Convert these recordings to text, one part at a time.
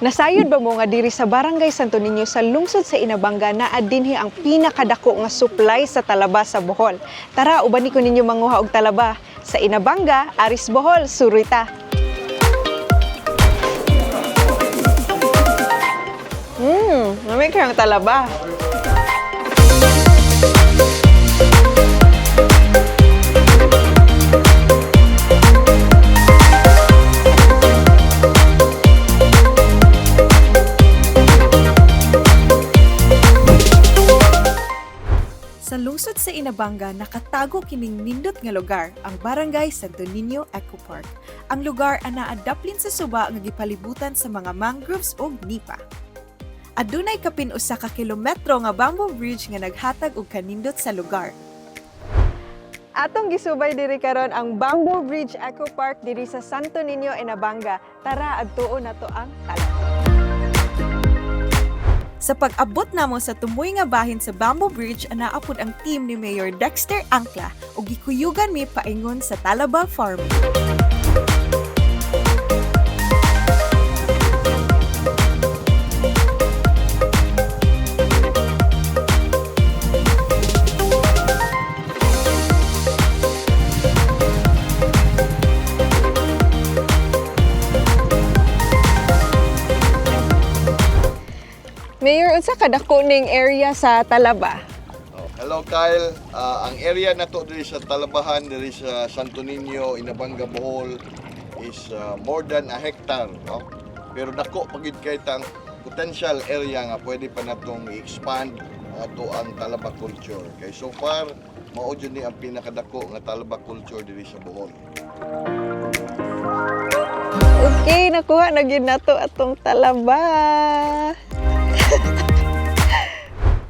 Nasayod ba mo nga diri sa Barangay Santo Niño sa lungsod sa Inabanga naa dinhi ang pinakadako nga supply sa talaba sa Bohol? Tara, ubani ko ninyo manguha og talaba. Sa Inabanga, Aris Bohol, suroy ta. Lami kayong talaba. Sa lungsod sa Inabanga, nakatago kining nindot nga lugar, ang Barangay Santo Niño Eco Park. Ang lugar anaa daplin sa suba nga gipalibutan sa mga mangroves ug nipa. Adunay kapin usa ka kilometro nga bamboo bridge nga naghatag og kanindot sa lugar. Atong gisubay diri karon ang Bamboo Bridge Eco Park diri sa Santo Niño, Inabanga. Tara, adtuon nato ang talaba. Sa pag-abot namo sa tumoy nga bahin sa Bamboo Bridge, anaa pud ang team ni Mayor Dexter Angkla ug gikuyugan mi paingon sa Talaba Farm. Mayor, unsa kadako ning area sa Talaba? Oh, hello Kyle, ang area na to diri sa Talabahan, diri sa Santo Niño, Inabanga, Bohol is more than a hectare, no? Pero dako pa gid kay tang potential area nga pwede pa natong i-expand ato ang Talaba culture. Kay so far mao jud ni ang pinakadako nga Talaba culture diri sa Bohol. Okay, nakuha na gyud nato atong talaba.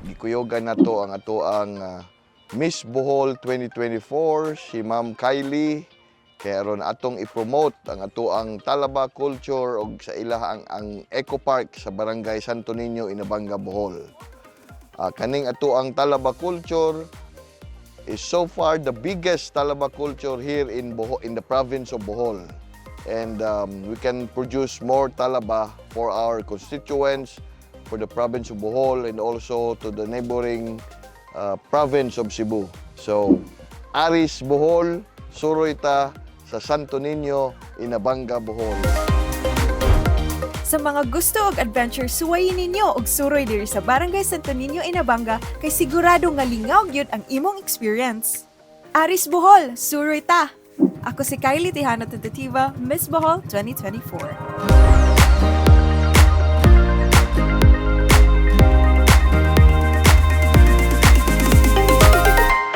Gikuyogan nato ang ato ang Miss Bohol 2024 si Ma'am Kylie kay aron atong i-promote ang ato ang Talaba culture og sa ilaha ang Eco Park sa Barangay Santo Niño, Inabanga, Bohol. Kaning ato ang Talaba culture is so far the biggest Talaba culture here in Bohol, in the province of Bohol. And we can produce more Talaba for our constituents, for the province of Bohol, and also to the neighboring province of Cebu. So, Aris Bohol, suroy ta sa Santo Niño, Inabanga, Bohol. Sa mga gusto og adventure, suwayin ninyo og suroy diri sa Barangay Santo Niño, Inabanga kay sigurado nga lingaw gyud ang imong experience. Aris Bohol, suroy ta. Ako si Kylie Tejano Tentativa, Miss Bohol 2024.